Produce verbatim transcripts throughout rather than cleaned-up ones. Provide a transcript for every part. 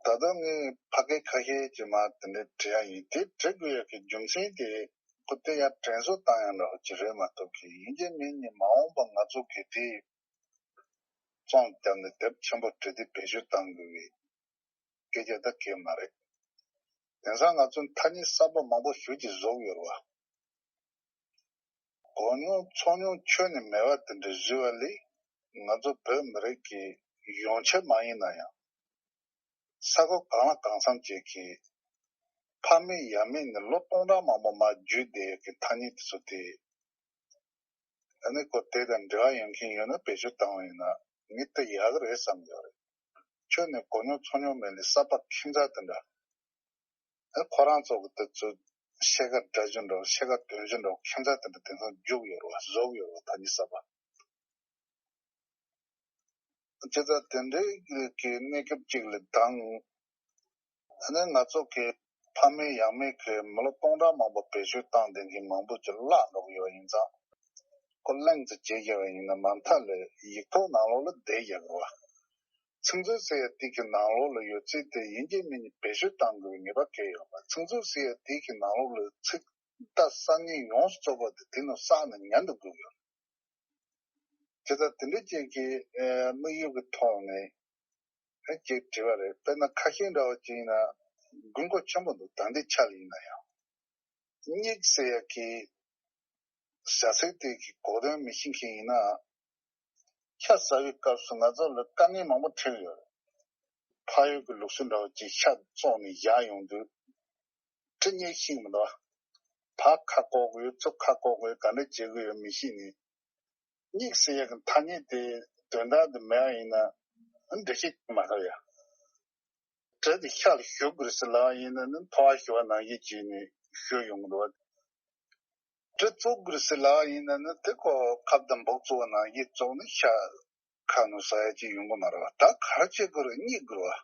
ད་ལྟ་ངས་ཕ་སྐད་ཁ་ཤས་ཀྱི་མ་དེ་འདྲ་བྲིས་ཡ་ཡིན། དེ་བྲི་དགོས་ཡ་གི་རྒྱུ་མཚན་དེ་ཁོ་དེ་ཡང་དྲན་གསོ་བཏང་ཡ་འདྲ་བོ་ཅིག་རེད་མ་གཏོགས་གི། ཡིན་གཅིག་མིན་གཉིས་མ་འོངས་པ་ང་ཚོ་གི་དེ་རྩོམ་བརྒྱབ་ནས་དེབ་ཆེན་པོ་བྲིས་ཏེ་བེད་སྤྱོད་གཏང་དགོས་གི་སྐད་ཆ་ད་གལ་མ་རེད། དེང་སང་ང་ཚོ་ཐ་སྙད་གསར་པ་མང་པོ་ཞེ་ཅིག་བཟོ་གི་ཡོད་རེད་བ། གོ་མྱོང་ཚོར་མྱོང་ཁྱོན་ནས་མེད་པ་དེ་འདྲ་བཟོས་པ་ལས། ང་ཚོ་བོད་མི་རིགས་ཀྱི་ཡོངས་ཁྱབ་མ་ཡིན་ན་ཡང་ས་གོ་གང་ལ་གང་འཚམ་ཅིག་གིས་ཕ་མེས་ཡང་མེས་ནས་ལོ་སྟོང་ཕྲག་མང་པོ་མར་བརྒྱུད་བསྡད་ཡོད་ཀྱི་ཐ་སྙད་དེ་ཚོ་དེ། ཨ་ནི་ཁོ་དེ་དང་འབྲེལ་བ་ཡོད་མཁན་ཡོད་ན་བེད་སྤྱོད་བཏང་བ་ཡིན་ན་ངས་དེ་ཡག་གི་རེད་བསམ་ཡོད་རེད། ཁྱོན་ནས་གོ་མྱོང་ཚོར་མྱོང་མེད་ལས་གསར་པ་ཁྱད་མཚར་དེ་འདྲ། ཨ་ཁོ་རང་ཚོ་གི་དེ་ཚོ་ཤེལ་དཀར་སྒྲ་གཞུ་འདྲ་བོ་ཤེལ་དཀར་འདོན་གཞུ་འདྲ་བོ་ཁྱད་མཚར་དེ་འདྲ་དེང་སང་རྒྱུགས་ཡོད་རེད་བ། བཟོ་གི་ཡོད་རེད་བ། ཐ་སྙད་གསར་པ། བྱས་ཙང་དེ་འདྲའི་གི་གནས་སྐབས་ཅིག་ལ་དང་། ཨ་ནི་ང་ཚོ་གི་ཕ་མེས་ཡང་མེས་ཀྱིས་མི་ལོ་སྟོང་ཕྲག་མང་པོ་བེད་སྤྱོད་བཏང་བསྡད་མཁན་མང་པོ་ཅིག་བརླག་འགྲོ་གི་ཡོད་ཡིན་ཙང་། ཁོ་གླེང་ཙམ་བྱས་བཞག་པ་ཡིན་ན་མ་མཐའ་ལ་ཡིག་ཐོག་ནང་ལོགས་ལ་བསྡད་བཞག་གི་རེད་བ། ཚིག་མཛོད་ཟེར་ཡ་དེ་གི་ནང་ལོགས་ལ་ཡོད་ཚད་དེ་ཡིན་གཅིག་མིན་གཉིས་བེད་སྤྱོད་གཏང་དགོས་པའི་ངེས་པ་གལ་ཡོད་པ། ཚིག་མཛོད་ཟེར་ཡ་དེ་གི་ནང་ལོགས་ལ་ཚིག་བརྡ་གསར་རྙིང་ཡོངས་སུ་རྫོགས་པ་དེ་དེ་ནང་བསགས་ནས་ཉར་དུ་དགོས་ཡོད། དེ་ལྟར་དེ་འདྲ་ཅིག་གི་ཨེ་དམིགས་ཡུལ་གྱི་ཐོག་ནས་ཨེ་ཅིག་བྲིས་པ་རེད། དཔེར་ན་ཁ་ཤས་འདྲ་བ་ཅིག་ཡིན་ན་དགོས་མཁོ་ཆེན་པོ་འདུག་ད་ལྟའི་ཆ་ལ་ཡིན་ན་ཡང་། སྙིགས་ཟེར་ཡ་གི་བྱ་ཚིག་དེ་གི་གོ་དོན་མི་ཤེས་མཁན་ཡིན་ན། ཤ་ཟ་བའི་སྐབས་སུ་ང་ཚོ་ལ་དཀའ་ངལ་མང་པོ་འཕྲད་ཡོད་རེད། ཕ་ཡུལ་གྱི་ལུགས་སྲོལ་འདྲ་བོ་ཅིག་ཤ་བཙོང་ནས་བཞག་ཡོང་དུས། ཁྲི་གཉེར་ཤེས་མི་འདུག་ཕར་ཁ་བསྐོར་དགོས་ཡོད། ཚུར་ཁ་བསྐོར་དགོས་ཡོད། ག་འདྲ་བྱེད་དགོས་ཡོད་མི་ཤེས་ནས། སྙིགས་ཟེར་ཡག་གི་ཐ་སྙད་དེ་དོན་དག་འདི་མེད་པ་ཡིན་ན་འགྲེལ་བཤད་བྱེད་མ་ཐུབ་ཡ། གྲི་དེ་ཤ་ལ་གཞུ་དགོས་ཟེར་ལབ་པ་ཡིན་ན་ནི་མཐོ་བ་གཞུ་བ་ནང་བཞིན་བྱས་ནས་གཞུ་ཡོང་གི་འདུག་བ། གྲི་བཙོག་དགོས་ཟེར་ལབ་པ་ཡིན་ན་ནི་དེ་ཁོ་ཁབ་དང་འབོག་བཙོག་པ་ནང་བཞིན་བཙོག་ནས་ཤ་ཁ་ནང་ཟ་ཡ་ཅིག་ཡོང་གི་མ་རེད་བ། ད་ག་རེ་བྱེད་དགོས་རེད། སྙིགས་དགོས་རེད་བ།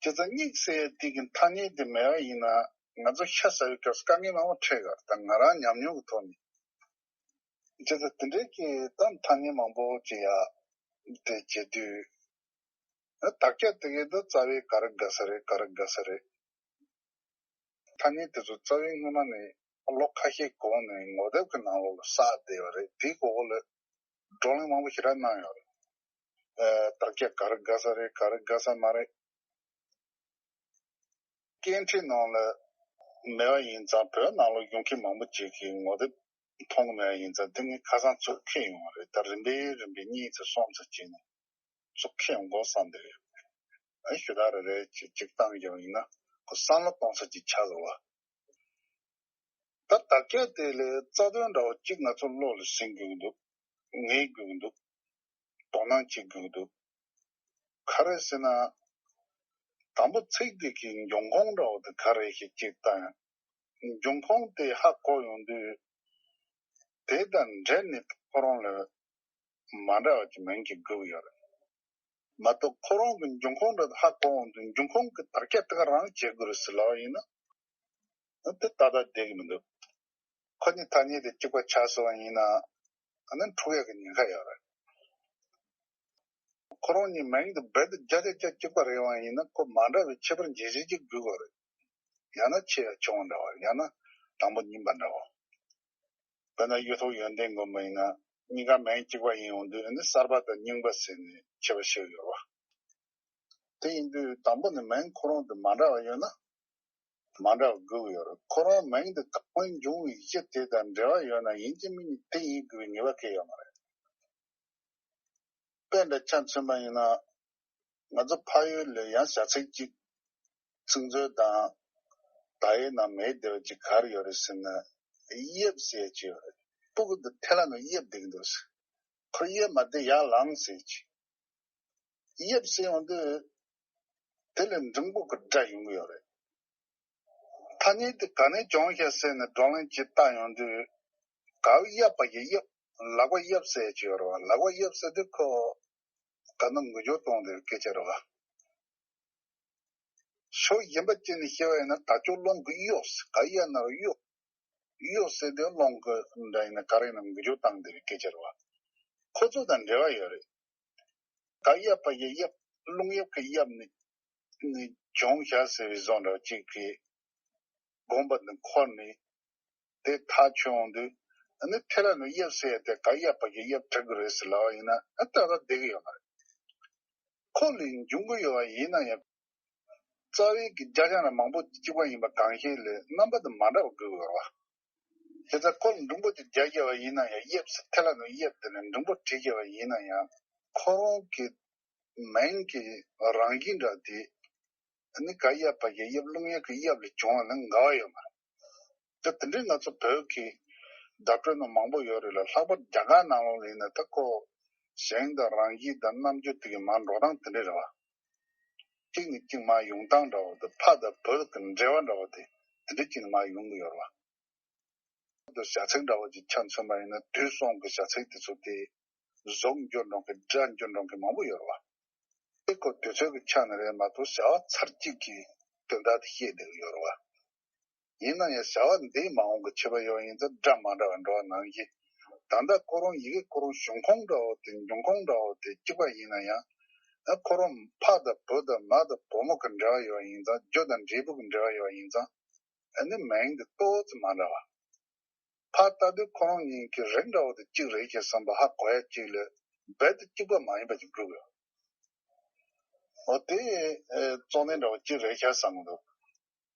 བྱས་ཙང་སྙིགས་ཟེར་ཡ་དེ་གི་ཐ་སྙད་དེ་མེད་པ་ཡིན་ན་ང་ཚོ་ཤ་ཟ་བའི་སྐབས་སུ་དཀའ་ངལ་མང་པོ་འཕྲད་ཡོད་རེད། ད་ང་རང་ཉམས་མྱོང་གི་ཐོག་ནས། བྱས་ཙང་དེ་འདྲའི་གི་ད་ཐ་སྙད་མང་པོ་ཅིག་ཡ་དེ་བྱེད་དུས། ཨ་དག་ཆ་དེ་གའི་ད་རྩ་བའི་ག་རེ་དགའ་ས་རེད། ག་རེ་དགའ་ས་རེད། ཐ་སྙད་དེ་ཚོ་རྩ་བའི་སྔོན་མ་ནས་ལོ་ཁ་ཤས་གོང་ནས་ངོ་དེབ་ཀྱི་ནང་ལོགས་ལ་བསགས་བསྡད་པ་རེད། དེའི་འོག་ལ་བགྲོ་གླེང་མང་པོ་ཞེ་དྲག་གནང་ཡོད་རེད། ཨ་དག་ཆ་ག་རེ་དགའ་ས་རེད། ག་རེ་དགའ་ས་མ་རེད། སྐད་འཕྲིན་ནང་ལ་མེད་པ་ཡིན་ཙང་། བོད་ནང་ལོགས་ཡོང་མཁན་མང་པོ་ཅིག་གིས་ངོ་དེབ་མཐོང་གི་མེད་པ་ཡིན་ཙང་། དེ་ངས་ཁ་སང་ཚུར་འཁྱེར་ཡོང་བ་རེད། ད་རིམ་པས་རིམ་པས་གཉིས་ཙམ་གསུམ་ཙམ་བྱས་ནས་ཚུར་འཁྱེར་ཡོང་དགོས་བསམ་བསྡད་ཡོད། ཨ་ཞུ་དག་རེ་རེ་ཅིག་ཅིག་བཏང་རྒྱུ་ཡིན་ན་ཁོ་བསམ་བློ་གཏོང་ས་ཅིག་ཆགས་འདུག་བ། ད་དག་ཆ་དེ་ལས་རྩ་དོན་འདྲ་བོ་གཅིག་ང་ཚོ་བློ་ལ་ཟིན་དགོས་ཀྱི་འདུག་ངེས་དགོས་ཀྱི་འདུག་དོ་སྣང་བྱེད་དགོས་ཀྱི་འདུག་ག་རེ་ཟེར་ན། དང་པོ་ཚིག་དེ་གི་འབྱུང་ཁུངས་འདྲ་བོ་དེ་ག་རེ་ཞིག་གཅིག་ལྟ་ཡ། འབྱུང་ཁུངས་དེ་ཧ་གོ་ཡོང་དུས། དེ་དང་འབྲེལ་ནས་ཁོ་རང་ལ་མ་འདྲ་བ་ཅིག་མིང་ཅིག་དགོས་ཀྱི་ཡོད་རེད། མ་གཏོགས་ཁོ་རང་གི་འབྱུང་ཁུངས་འདྲ་ཧ་གོ་འོང་དུས། འབྱུང་ཁུངས་ཀྱི་དར་ཁྱབ་དེ་ག་རང་བྱེད་དགོས་རེད་ཟེར་ལབ་པ་ཡིན་ན། ཨ་དེ་ཏག་ཏག་བསྡད་ཀྱི་མི་འདུག་ཁོ་གཉིས་ཐ་སྙད་དེ་གཅིག་པ་ཆགས་སོང་བ་ཡིན་ན། ཨ་ནི་འཁྲུག་ཡག་གི་ཉེན་ཁ་ཡོད་རེད། ཁོ་རང་གཉིས་མིང་དེ་རྦད་དེ་བརྒྱ་ཆ་བརྒྱ་གཅིག་པ་རེད་པ་ཡིན་ན། ཁོ་མ་འདྲ་བའི་ཁྱད་པར་འབྱེད་བྱེད་ཅིག་དགོས་པ་རེད། ཡང་ན་ཆེ་ཡང་ཆུང་འདྲ་བ། ཡང་ན་དང་པོ་རྙིང་པ་འདྲ་བ། དཔེར་ན་གཡུ་ཐོག་ཡོན་ཏན་མགོན་པོ་ཡིན་ན། གཉིས་ཀ་མིང་གཅིག་པ་ཡིན་ཡོང་དུས། ཨ་ནི་གསར་པ་དང་རྙིང་པ་ཟེར་ནས་ཁྱད་པར་ཕྱེ་གི་ཡོད་རེད་བ། དེ་ཡིན་དུས་དང་པོ་ནས་མིང་ཁོ་རང་དེ་མ་འདྲ་བ་ཡོད་ན། མ་འདྲ་བ་དགོས་ཀྱི་ཡོད་རེད། ཁོ་རང་མིང་དེ་གང་འབྱུང་བའི་གཞི་དེ་དང་འབྲེལ་བ་ཡོད་ན། ཡིན་གཅིག་མིན་གཉིས་དེ་ཡིན་དགོས་པའི་ངེས་པ་གང་ཡང་ཡོད་མ་རེད། དཔེ་འདྲ་ཆ་མཚོན་པ་ཡིན་ན། ང་ཚོ་ཕ་ཡུལ་ལ་ཡང་བྱ་ཚིག་ཅིག་ཚིག་མཛོད་དང་དག་ཡིག་ནང་མེད་བསྡད་པ་ཅིག་ག་རེ་ཡོད་རེད་ཟེར་ན། དབྱིབས་ཟེར་ཅིག་ཡོད་རེད། སྤུ་གུ་འདི་ཐལ་བ་ནང་དབྱིབས་བསྡད་ཀྱི་འདུག་ཟེར། ཁོ་དབྱིབས་མ་བསྡད་ཡར་ལངས་ཟེར་ཅིག་དབྱིབས་ཟེར་ཡོང་དུས། དེ་ལས་འབྲིང་པོ་གི་སྒྲ་ཡོང་གི་ཡོད་རེད། ཐ་སྙད་དེ་ག་ནས་བྱུང་ཤག་ཟེར་ནས་བགྲོ་གླེང་ཅིག་བཏང་ཡོང་དུས། ག་གཡབ་པ་གི་གཡབ། ལག་པ་གཡབ་ཟེར་གྱི་ཡོད་རེད་བ། ལག་པ་གཡབ་ཟེར་དུས་ཁོ་ག་ན་འགུལ་སྐྱོད་གཏོང་དེ་སྐད་ཆ་རེད་བ། ཕྱོགས་གཞན་པ་ཅིག་ནས་བཤད་པ་ཡིན་ན། ད་ཅོག་རླུང་གིས་གཡོབ་ཟེར། ག་གཡབ་ན་གཡོབ། གཡོབ་ཟེར་དུས་རླུང་གི་འདྲ་ཡིན་ན་ག་རེ་ཡིན་ན་འགུལ་སྐྱོད་བཏང་དེ་སྐད་ཆ་རེད་བ། ཁོ་ཚོ་དང་འབྲེལ་བ་ཡོད་རེད། ག་གཡབ་པ་གི་གཡབ། རླུང་གཡབ་ཀྱི་གཡབ་ནི་ནི་གྱོང་བཞག་ཟེར་བའི་བཟོ་འདྲ་གཅིག་གིས་དགོངས་པ་འདི་འཁོར་ནས་དེ་ཐག་ཆོད་འོང་དུས། ཨ་ནི་ཐེ་ལ་ནུ་གཡབ་ཟེར་ཡ་དེ་ག་གཡབ་པ་གི་གཡབ་འགྲིག་གི་རེད་ཟེར་ལབ་པ་ཡིན་ན། ཨ་ད་ལྟ་བསྡད་ཀྱི་ཡོད་མ་རེད། ཁོ་ལས་འབྱུང་གི་ཡོད་པ་ཡིན་ན་ཡང་། རྩ་བའི་གི་རྒྱ་ཆ་ན་མང་པོ་གཅིག་པ་ཡིན་པ་གང་ཞིག་ལས་རྣམ་པ་དེ་མ་འདྲ་བ་དགོས་ཀྱི་ཡོད་རེད་བ། དེ་ལྟར་ཁོ་ལ་འགྲེང་བུ་དེ་རྒྱག་རྒྱག་པ་ཡིན་ན་ཡང་། གཡབ་ཟེར་ཐེ་ལ་ནུ་གཡབ་དེ་ལ་འགྲེང་བུ་བྲིས་རྒྱག་པ་ཡིན་ན་ཡང་། ཁོ་རང་གི་མིང་གི་རང་བཞིན་འདྲ་དེ། ཨ་ནི་ག་གཡབ་པ་གི་གཡབ། རླུང་གཡབ་ཀྱི་གཡབ་ལས་བྱུང་བ་ལ་འགལ་བ་ཡོད་མ་རེད། ད་དེ་འདྲའི་ང་ཚོ་བོད་ཀྱི་བརྡ་སྤྲོད་ནང་མང་པོ་ཡོད་རེད་ལ། ལྷག་པར་རྒྱ་གར་ནང་ལོགས་ལ་ཡིན་ན་ད་ཁོ་གཞན་དང་རང་བཞིན་དང་རྣམ་འགྱུར་དེ་གི་མར་འགྲོ་སྟངས་དེ་འདྲ་རེད་བ། གཅིག་ནས་གཅིག་མར་ཡོང་སྟངས་འདྲ་བོ་དང་། ཕ་དང་བུ་གི་འབྲེལ་བ་འདྲ་བོ་དེ་དེ་འདྲ་གཅིག་ནས་མར་ཡོང་གི་ཡོད་རེད་བ། དུ་བྱ་ཚིག་འདྲ་བོ་ཅིག་ཆ་མཚོན་པ་ཡིན་ན། དུས་གསུམ་གྱི་བྱ་ཚིག་དེ་ཚོ་དེ་གཟུགས་འགྱུར་འགྲོ་མཁན། སྒྲ་འགྱུར་འགྲོ་མཁན་མང་པོ་ཡོད་རེད་བ། དེ་ཁོ་དུས་ཚོད་ཀྱི་ཆ་ནས་རེད་མ་གཏོགས། བྱ་བ་ཚར་གཅིག་གི་དོན་དག་དེ་བཤད་བསྡད་ཀྱི་ཡོད་རེད་བ། ཡིན་ན་ཡང་བྱ་བ་འདིའི་མ་འོངས་ཀྱི་བྱེད་པ་ཡོད་པ་ཡིན་ཙང་སྒྲ་མ་འདྲ་བ་འགྲོ་བ་ནང་བཞིན། ད་ལྟ་ཁོ་རང་ཡི་གེ་ཁོ་རང་བྱུང་ཁུངས་འདྲ་བོ་དེ། འབྱུང་ཁུངས་འདྲ་བོ་དེ་གཅིག་པ་ཡིན་ན་ཡང་། ཨ་ཁོ་རང་ཕ་དང་བུ་དང་མ་དང་བུ་མོ་གི་འབྲེལ་བ་ཡོད་པ་ཡིན་ཙང་། རྒྱུ་དང་འབྲས་བུ་གི་འབྲེལ་བ་ཡོད་པ་ཡིན་ཙང་། ཨ་ནི་མིང་དེ་ཏོག་ཙམ་མ་འདྲ་བ། ཕར་ལྟ་དུས་ཁོ་རང་གཉིས་ཀྱི་རིགས་འདྲ་བོ་དེ་གཅིག་རེད་ཅེས་བསམ་པ་ཧ་གོ་ཡ་གཅིག་ལས། རྦད་དེ་གཅིག་པ་མ་ཡིན་པ་ཅིག་འགྲུབ་ཡོད། འོ་དེ་ཨེ་གཙོ་གནད་འདྲ་བོ་གཅིག་རེད་ཤག་བསམ་གྱི་འདུག།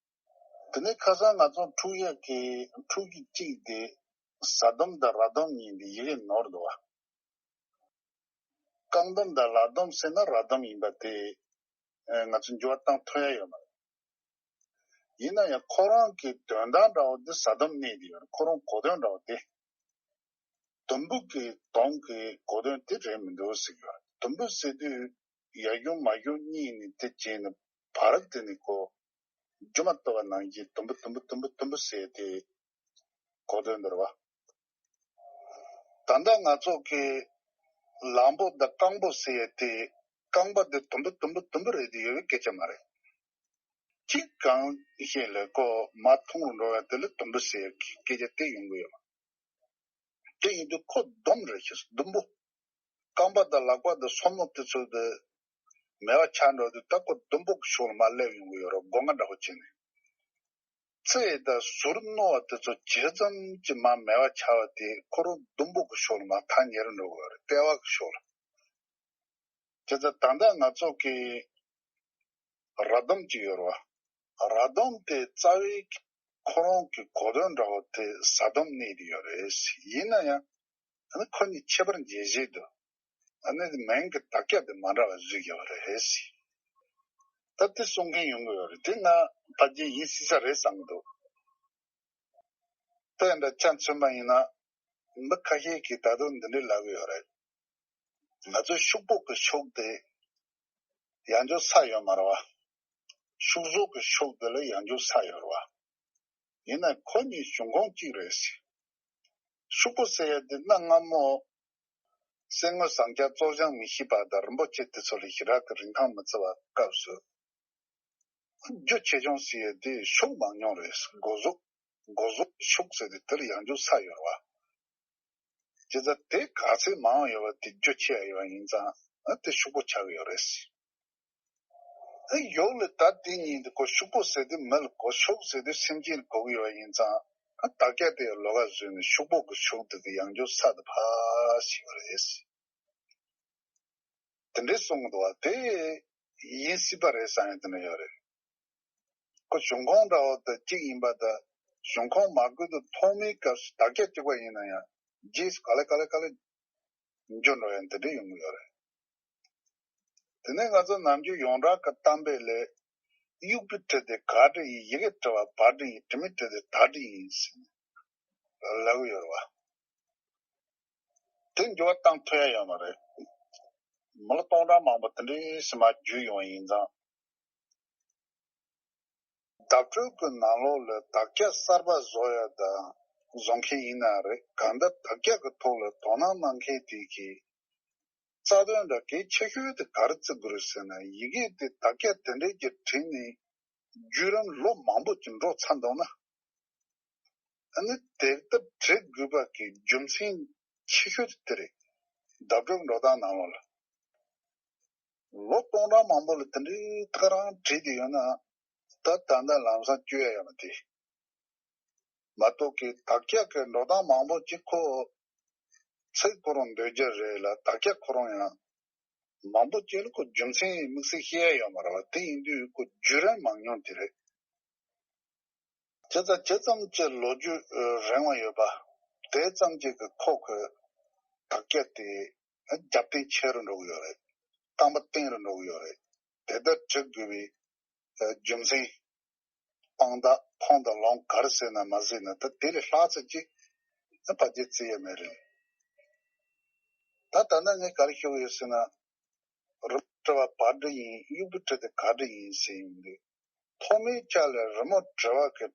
དེ་ནས་ཁ་སང་ང་ཚོ་འཁྲུག་ཡག་གི་འཁྲུག་གི་གཅིག་དེ། ཟ་དུམ་དང་ར་དུམ་གཉིས་དེ་ཡི་གེ་ནོར་འདུག་བ། རྐང་དུམ་དང་ལག་དུམ་ཟེར་ན་ར་དུམ་ཡིན་པ་དེ། ཨེ་ང་ཚོ་འགྱུར་བ་བཏང་ཐུབ་ཡ་ཡོད་མ་རེད། ཡིན་ན་ཡང་ཁོ་རང་གི་དོན་དག་འདྲ་བོ་འདི་ཟ་དུམ་གནས་ཀྱི་ཡོད་རེད། ཁོ་རང་གོ་དོན་འདྲ་བོ་དེ། དུམ་བུ་གི་དོན་གྱི་གོ་དོན་དེ་རེད་མི་འདུག་ཟེར་གྱི་ཡོད་རེད། དུམ་བུ་ཟེར་དུས་ཡར་གཞུང་མར་གཞུང་གཉིས་ནས་དེ་བྱས་ནས་བར་དེ་ནས་ཁོ་རྒྱུ་མ་གཏོགས་པ་ནང་བཞིན་དུམ་བུ་དུམ་བུ་དུམ་བུ་དུམ་བུ་ཟེར་དེ་གོ་དོན་འདི་རེད་བ། ད་ལྟ་ང་ཚོ་གི་ལམ་བུ་དང་རྐང་བུ་ཟེར་ཡས་དེ། རྐང་པ་དེ་དུམ་བུ་དུམ་བུ་དུམ་བུ་རེད་དེ་ཡོད་པའི་སྐད་ཆ་མ་རེད། གཅིག་གང་ཞིག་ལས་ཁོ་མར་ཐུང་རུ་འགྲོ་བ་དེ་ལ་དུམ་བུ་ཟེར་ཡས་ཀྱི་སྐད་ཆ་དེ་ཡོང་གི་ཡོད་མ་རེད། དེ་ཡིན་དུས་ཁོ་སྡོམ་རེད་ཤག། སྡོམ་བུ། རྐང་པ་དང་ལག་པ་དང་སོར་མོ་དེ་ཚོ་དེ་མེད་པ་ཆགས་འགྲོ་དུས། ད་ཁོ་སྡོམ་བུ་གི་ཕྱོགས་ལ་མར་སླེབས་ཡོང་གི་ཡོད་རེད། སྒོ་ང་འདྲ་བོ་བྱས་ནས། རྩེ་དང་ཟུར་རྣོ་བ་དེ་ཚོ་ཇི་ཙམ་གྱིས་མར་མེད་པ་ཆགས་པ་དེ་ཁོ་རང་སྡོམ་བུ་གི་ཕྱོགས་ལ་མར་ཐག་ཉེ་རུ་འགྲོ་གི་ཡོད་རེད། ལྟེ་བ་གི་ཕྱོགས་ལ། བྱས་ཙང་ད་ལྟ་ང་ཚོ་གི་ར་དུམ་གཅིག་ཡོད་རེད་བ། ར་དུམ་དེ་རྩ་བའི་ཁོ་རང་གི་གོ་དོན་འདྲ་བོ་དེ་ཟ་དུམ་གནས་ཀྱི་ཡོད་རེད། ཡིན་ན་ཡང་ཨ་ནི་ཁོ་གཉིས་ཁྱད་པར་འབྱེད་བྱེད་དུ། ཨ་ནི་མིང་གི་དག་ཆ་དེ་མ་འདྲ་བ་བཟོས་ཡོད་རེད། ད་དེ་གསུང་མཁན་ཡོང་གི་ཡོད་རེད། དེ་ང་ཕལ་ཆེར་ཡིན་སྲིད་ས་རེད་བསམ་གྱི་འདུག། དེ་འདྲ་ཆ་མཚོན་པ་ཡིན་ན། མི་ཁ་ཤས་ཀྱིས་ད་དུང་འདི་འདྲ་ལབ་ཀྱི་ཡོད་རེད། ང་ཚོའི་ཤོག་བུ་གི་ཤོག་དེ་ཡང་འཇོག་ས་ཡོད་མ་རེད་བ། ཤོག་གཟུགས་ཀྱི་ཤོག་དེ་ལ་ཡང་འཇོག་ས་ཡོད་རེད་བ། ཡིན་ན་ཁོ་གཉིས་བྱུང་ཁུངས་གཅིག་རེད་ཟེར། ཤོག་བུ་ཟེར་ཡ་དེ་གནའ་སྔ་མོ་གསེར་དངུལ་ཟངས་ལྕགས་བཙོ་སྦྱང་མི་ཤེས་པ་དང་རིན་པོ་ཆེ་དེ་ཚོ་ལ་ཞེ་དྲག་གི་རིན་ཐང་མི་བརྩི་བ་སྐབས་སུ། རྒྱུ་ཆེ་ཆུང་ཟེར་ཡ་དེ་ཤོག་མང་ཉུང་རེད། སྒོ་གཟུགས། སྒོ་གཟུགས་ཤོག་ཟེར་དུས་དེ་ལ་ཡང་འཇོག་ས་ཡོད་རེད་བ། བྱས་ཙང་དེ་ག་ཚད་མང་ཡོད་པ་དེ་རྒྱུ་ཆེ་ཡ་ཡོད་པ་ཡིན་ཙང་། ཨ་དེ་ཤོག་བུ་ཆགས་ཀྱི་ཡོད་རེད། ཨ་ཡོག་ལ་ད་དེ་གཉིས་དེ་ཁོ་ཤོག་བུ་ཟེར་དུས་མི་ལ་གོ། ཤོག་ཟེར་དུས་སེམས་ཅན་ལ་གོ་གི་ཡོད་པ་ཡིན་ཙང་། ཨ་དག་ཆ་དེ་ལོགས་ཀ་བཟོས་ནས་ཤོག་བུ་གི་ཤོག་དེ་གི་ཡང་འཇོག་ས་དེ་ཕར་ཞིག་ཡོད་རེད། དེ་འདྲའི་གསུང་གི་འདུག་བ། དེ་ཡིན་སྲིད་པ་རེད་བསམ་ཡ་དེ་འདྲ་ཡོད་རེད། ཁོ་བྱུང་ཁུངས་འདྲ་བོ་དེ་གཅིག་ཡིན་པ་དང་། བྱུང་ཁུངས་མ་བཀོད་དུ་ཐོག་མའི་སྐབས་སུ་དག་ཆ་གཅིག་པ་ཡིན་ན་ཡང་། རྗེས་སུ་ག་ལེ་ག་ལེ་ག་ལེ་འགྱུར་འགྲོ་ཡ་དེ་འདྲ་ཡོང་གི་ཡོད་རེད། དེ་ནས་ང་ཚོ་ནམ་རྒྱུན་ཡོངས་གྲགས་ཀྱི་གཏམ་དཔེ་ལས། དབྱུག་པའི་གྲི་དེ་གར་འདྲ་ཡིན། ཡི་གེ་བྲི་བ་བར་འདྲ་ཡིན། དྲི་མེད་གྲི་དེ་དར་འདྲ་ཡིན་ཟེར་ནས་ལབ་ཀྱི་ཡོད་རེད་བ། དེ་འགྱུར་བ་བཏང་ཐུབ་ཡ་ཡོད་མ་རེད། མི་ལོ་སྟོང་ཕྲག་མང་པོ་དེ་འདྲའི་སེམས་པ་བརྒྱུད་ཡོང་བ་ཡིན་ཙང་། བརྡ་སྤྲོད་ཀྱི་ནང་ལོགས་ལ་དག་ཆ་གསར་པ་བཟོ་ཡ་དང་བཟོ་མཁན་ཡིན་ན་རེད། གང་ལྟར་དག་ཆ་གི་ཐོག་ལ་དོ་སྣང་གནང་མཁན་དེ་གིས་རྩ་དོན་འདྲ་གལ་ཆེ་ཤོས་དེ་ག་རེ་བརྩི་དགོས་རེད་ཟེར་ན། ཡི་གེ་དེ་དག་ཆ་དེ་འདྲས་ཀྱི་བྲིས་ནས་བརྒྱུད་རིམ་ལོ་མང་པོ་ཅིག་འགྲོ་ཚར་འདུག་ན། ཨ་ནི་དེ་ལྟར་བྲི་དགོས་པ་གི་རྒྱུ་མཚན་ཆེ་ཤོས་དེ་དེ་རེད། བརྡ་སྤྲོད་འགྲོ་སྟངས་ནང་ལོགས་ལ། ལོ་སྟོང་གྲངས་མང་པོ་ལ་དེ་འདྲའི་ཐག་རིང་བྲིས་ཏེ་ཡོད་ན། ད་ད་ལྟ་ལམ་སང་བཅོས་ཡ་ཡོད་མ་རེད། མ་གཏོགས་ཀྱི་དག་ཆ་གི་འགྲོ་སྟངས་མང་པོ་ཅིག་ཁོ་ཚིག་ཁོ་རང་འདོད་རྒྱུ་རེད་ལ། དག་ཆ་ཁོ་རང་ཡང་མང་པོ་ཅིག་ལ་ཁོ་རྒྱུ་མཚན་དམིགས་བསལ་བཤད་ཡ་ཡོད་མ་རེད་བ། དེ་ཡིན་དུས་ཁོ་བརྒྱུད་རིམ་མང་ཉུང་དེ་རེད། བྱས་ཙང་ཇི་ཙམ་གྱི་ལོ་རྒྱུས་རིང་བ་ཡོད་པ། དེ་ཙམ་གྱི་གི་ཁོ་གི་དག་ཆ་དེ་རྒྱབ་རྟེན་ཆེ་རུ་འགྲོ་གི་ཡོད་རེད། རྟགས་མ་བརྟན་རུ་འགྲོ་གི་ཡོད་རེད། དེ་ལྟར་བྲི་དགོས་པའི་རྒྱུ་མཚན། དཔང་རྟགས་ཁུངས་དང་ལུང་ག་རེ་ཟེར་ན་མ་ཟེར་ན། ད་དེ་ལས་ལྷག་ཙམ་ཅིག་ཕལ་ཆེར་བརྩི་ཡ་མེད་རེད། ད་ད་ལྟ་ངས་ག་རེ་ཞུ་གི་ཡོད་ཟེར་ན། རི་མོ་བྲི་བ་བག་འབྲི་ཡིན། དབྱུག་པ་བྲི་དེ་ག་འབྲི་ཡིན་ཟེར་ཡོང་དུས། ཐོག་མའི་ཆ་ལ་རི་མོ་བྲི་བ་གི་